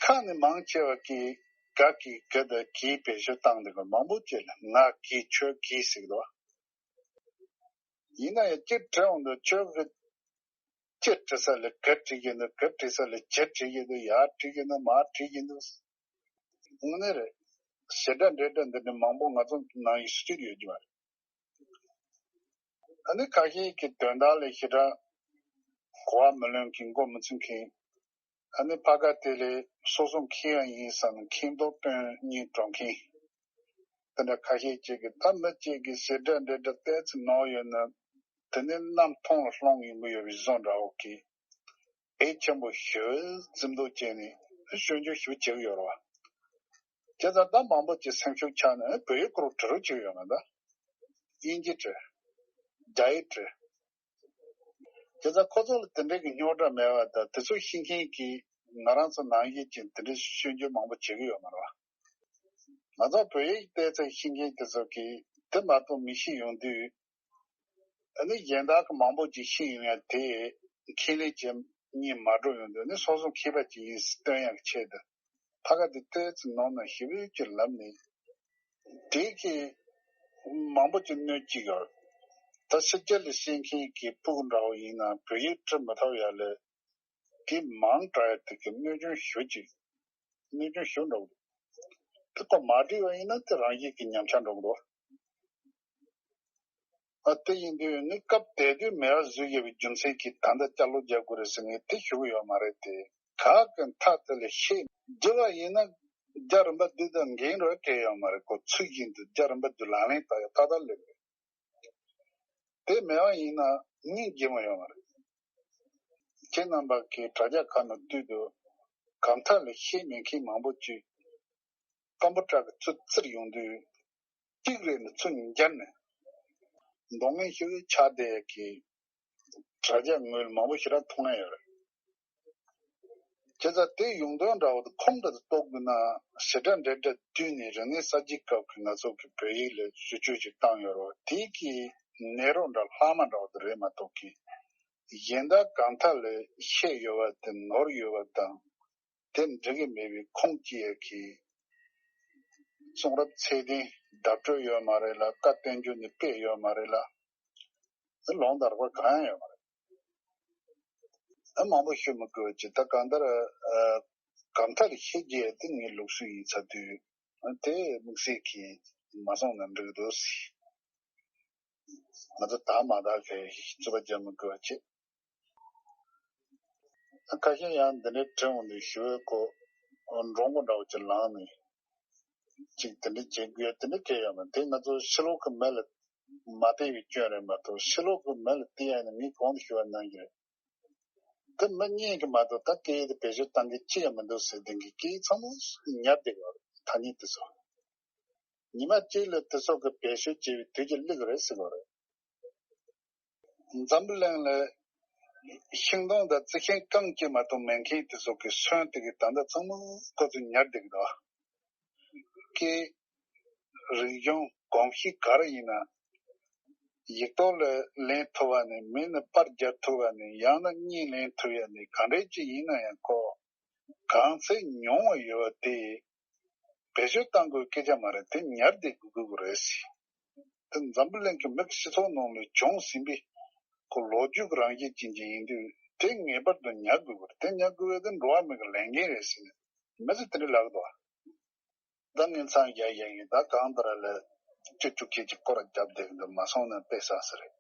ཁ་ནས་མང་ཆེ་བ་གིས་ག་གི་ག་དང་གི་བེད་སྤྱོད་བཏང་འདུག་ག་མང་པོ་ཅིག་ལ་ང་གི་ཁྱོད་གི་ཟེར་གི་འདུག་ཡིན་ན་ཡང་ཅིག་དྲི་འོང་དུས་ཁྱོད་ཀྱི་ཅི་དྲི་ས་ལ་ག་དྲི་གི་འདུག་ག་དྲི་ས་ལ་ཇ་དྲི་གི་འདུག་ཡ་དྲི་གི་འདུག་མ་དྲི་གི་འདུག་དངོས་གནས་རེད། བྱེད་སྒྲ་འབྲེལ་སྒྲ་འདི་འདྲ་མང་པོ་ང་ཚོ་ནང་ཡིན་སྲིད་ཡོད་རྒྱུ་མ་རེད། ཨ་ནི་ཁ་ཤས་ཀྱི་དོན་དག་ལ་ཞེ་དྲག་གོ་བ་མི་ལོན་མཁན་མགོ་མི་ཚོས་མཁན། ཨ་ནི་ཕ་ག་དེ་ལས་སོ་སོ་མཁན་ཡང་ཡིན་བསམ་མཁན་མདོག་སྟོན་སྙིང་བྲོ་མཁན། དེ་འདྲ་ཁ་ཤས་ཅིག་གིས་ད་མི་གཅིག་གིས་བྱེད་སྒྲ་འབྲེལ་སྒྲ་ཏོག་ཙམ་ནོར་ཡོད་ན། དེ་ནི་གནམ་མཐོང་ལ་ལྷུང་ཡོང་གི་ཡོད་པའི་བཟོ་འདྲ་བོ་གིས་འོས་ཆེན་པོ་ཞེ་པོ་འཛེམ་དོགས་བྱས་ནས་སྐྱོན་བརྗོད་ཞེ་པོ་བྱེད་ཀྱི་ཡོད་རེད་བ། བྱས་ཙང་ད་མང་པོ་ཅིག་སེམས་ཤུགས་ཆག་ནས་བོད་ཡིག་སྐོར་བྲི་རོགས་བྱེད་ཀྱི་ཡོད་མ་རེད་ད། དབྱིན་ཇི་འབྲི། རྒྱ་ཡིག་འབྲི། དེ་ཚོ་ཁོ་ཚོ་ལ་དེ་འདྲའི་གི་རྙོག་དྲ་མེད་པ་དང་དེ་ཚོ་ཤེས་མཁན་གྱི་ང་རང་ཚོ་ནང་བཞིན་གྱི་དེ་འདྲའི་ཤོད་རྒྱུ་མང་པོ་བྱེད་ཀྱི་ཡོད་མ་རེད་བ། ང་ཚོ་བོད་ཡིག་བལྟས་ཚེ་ཤེས་མཁན་དེ་ཚོ་གིས་དེ་མ་གཏོགས་མི་ཤེས་ཡོང་དུས། ཨ་ནི་གཞན་དག་གི་མང་པོ་ཅིག་ཤེས་ཡོང་ཡ་དེ་ཁས་ལེན་བྱེད་སྙིང་མ་འདོད་ཡོང་དུས་ནི་སོ་སོ་མཁས་པ་ཅིག་ཡིན་ཟེར་སྟོན་ཡག་ཆེད་དུ་ཕ་ག་དེ་ཏོག་ཙམ་ནོར་ན་ཞེ་པོ་ཅིག་ལབ་ནས་དེ་གི་མང་པོ་ཅིག་གནོད་ཀྱི་ཡོད། ད་ཕྱི་རྒྱལ་ལ་བཤད་མཁན་གྱི་ཕྲུ་གུ་འདྲ་བོ་ཡིན་ན་བོད་ཡིག་འབྲི་མི་ཐུབ་ཡ་ལས་དེ་མང་དྲགས་ཡ་དེ་གི་གནོད་སྐྱོན་ཞེ་པོ་ཅིག་གནོད་སྐྱོན་ཞེ་པོ་འགྲོ་གི་འདུག་དེ་ཁོ་མ་བྲིས་པ་ཡིན་ན་དེ་རང་བཞིན་གྱི་ཉམས་ཆག་འགྲོ་གི་འདུག་ཨ་དེ་ཡིན་དུས་ནི་སྐབས་དེ་དུས་མེད་པ་བཟོས་ཡོད་པའི་རྒྱུ་མཚན་གྱིས་ད་ལྟ་བསྐྱར་ལོག་རྒྱག་དགོས་རེད་ཟེར་ངས་དེ་ཞུ་གི་ཡོད་མ་རེད་དེ། ག་གི་མཐའ་དེ་ལ་ཤེས་བགྱི་བ་ཡིན་ན་རྒྱ་རིམ་པ་འདི་དང་འགན་རོགས་སྤྲད་ཡོད་མ་རེད། ཁོ་ཚུལ་བཞིན་དུ་རྒྱ་རིམ་པ་འདི་ལག་ལེན་བསྟར་ཡ་ཏག་ཏག་སླེབས་རེད། དེ་མེད་པ་ཡིན་ན་སྙིང་རྗེ་མོ་ཡོད་མ་རེད། ཁྱེད་རྣམ་པ་གིས་དྲ་རྒྱ་ཁག་ནང་བསྡུས་འདུག་གང་ཐད་ལ་ཤེས་མེད་མཁན་མང་པོ་ཅིག་སྐམ་པོ་བྲག་གི་ཚུར་བཙིར་ཡོང་དུས་གཅིག་རེ་ནས་ཚུར་འབྱར་ནས་མདོག་ངན་ཞིག་ཆགས་བསྡད་ཀྱི་དྲ་རྒྱ་ངོས་ལ་མང་པོ་ཞིག་རང་མཐོང་ཡ་ཡོད་རེད། བྱས་ཙང་དེ་ཡོང་དོན་འདྲ་བོ་དེ་ཁུངས་འདྲ་དེ་རྟོགས་དགོས་ན་ཞེ་དྲག་འབྲེལ་སྒྲ་བསྡུས་ནས་རིག་གནས་གསར་བརྗེའི་སྐབས་ཀྱི་ང་ཚོ་གི་བོད་ཡིག་ལ་ཞུ་སྤྱོད་ཅིག་བཏང་ཡོད་རེད་བ། དེ་གི་ནད་རོ་འདྲ་ལྷག་མ་འདྲ་བོ་དེ་རེད་མ་གཏོགས་ཀི་གཞན་དག་གང་ཐད་ལ་ཤེས་ཡོད་པ་དེ་ནོར་ཡོད་པ་དང་དེ་འགྲིག་གི་མེད་པའི་ཁུངས་སྐྱེལ་ཡ་གི་གསུང་རབ་ཚད་ལྡན་བརྡ་སྤྲོད་ཡོད་མ་རེད་ལ། བཀའ་བསྟན་འགྱུར་ནས་སྤེལ་ཡོད་མ་རེད་ལ། དེ་ལུང་དང་རིགས་པ་གང་ཡང་ཡོད་མ་རེད། ཨ་མང་པོ་ཤོད་མི་དགོས་ཀྱི་ད་གང་ལྟར་ཨ་གང་ཐད་ལ་ཤེས་རྒྱུ་དེ་ངའི་ལུགས་སྲོལ་ཡིན་ཚར་དུས་ཨ་དེ་དམིགས་བསལ་གྱིས་མ་སོང་ན་འགྲིག་འདུག་ཟེར། ང་ཚོ་དག་མ་དག་གི་རྩོད་པ་རྒྱག་མི་དགོས་པ་བྱེད། ཨ་ཁ་ཤས་ཡང་འདི་འདྲའི་དྲི་འོང་དུས་ཞུ་བའི་ཁོ་འགྲོ་མགོ་འདྲ་བོ་ཅིག་ལངས་ནས་ཅིག་དེ་འདྲ་བྱེད་དགོས་དེ་འདྲ་གལ་ཡོད་མ་རེད། དེ་ང་ཚོ་ཕྱི་ལོགས་ཀྱི་མི་ལ་མ་བལྟས་པའི་སྐྱོན་རེད་མ་གཏོགས་ཕྱི་ལོགས་ཀྱི་མི་ལ་བལྟས་ཡ་ནི་ངས་གོང་དུ་ཞུ་བ་ནང་བཞིན་རེད། དེ་མི་གཉིས་ཀྱིས་མ་གཏོགས་ད་སྐད་ཡིག་དེ་བེད་སྤྱོད་གཏང་མཁན་གཅིག་ཡང་མི་འདུག་ཟེར་དེང་གི་སྐད་ཡིག་ཚང་མ་ཉར་བསྡད་ཡོད་རེད། ཐ་སྙད་དེ་ཚོ་ཉི་མ་གཅིག་ལ་དེ་ཚོ་གི་བེད་སྤྱོད་བྱེད་པའི་དུས་ཀྱི་སླེབས་རེད་ཟེར་གི་རེད། འཛམ་བུ་གླིང་ལ་ཤིང་སྡོང་དང་རྩི་ཤིང་རྐང་གཅིག་མ་གཏོགས་མེད་མཁན་དེ་ཚོ་གི་སོན་དེ་གི་ད་ལྟ་ཚང་མ་ཁོ་ཚོས་ཉར་བསྡད་ཀྱི་འདུག་སྐད། རིག་གཞུང་གོམས་གཤིས་ག་རེ་ཡིན་ན། ཡིག་ཐོག་ལ་ལེན་ཐུབ་པ་ནས་མི་ནི་པར་རྒྱག་ཐུབ་པ་ནས་ཡང་ན་བརྙན་ལེན་ཐུབ་ཡ་ནས་ག་འདྲས་ཅིག་ཡིན་ན་ཡང་ཁོ་གང་ཚད་མྱོང་བ་ཡོད་པ་དེ་བེད་སྤྱོད་གཏང་དགོས་སྐད་ཆ་མ་རེད། དེ་ཉར་བསྡད་དགོས་དགོས་ཀྱི་རེད་ཟེར། དེ་འཛམ་བུ་གླིང་གི་མི་སྤྱི་ཚོགས་ནང་ལ་བྱུང་ཟིན་པའི་ཁོ་ལོ་རྒྱུས་ཀྱི་རང་བཞིན་ཅན་ཅིག་ཡིན་དུས་དེ་ངེས་པར་དུ་ཉར་དགོས་ཀྱི་རེད། དེ་ཉར་དགོས་པ་དེ་འགྲོ་བ་མི་གི་ལས་འགན་རེད་ཟེར་ནས་མི་ཚོས་དེ་འདྲ་ལབ་ཀྱི་འདུག་ད་ངས་མཚམས་བཞག་བཞག་ཡིན། ད་གང་ལྟར་ལས་ཅོ་ཅོ་ཁྱེད་ཀྱི་སྐོར་རྒྱབ་བསྡད་ཀྱི་འདུག་མ་སོང་ན་དཔེ་བསགས་ས་རེད།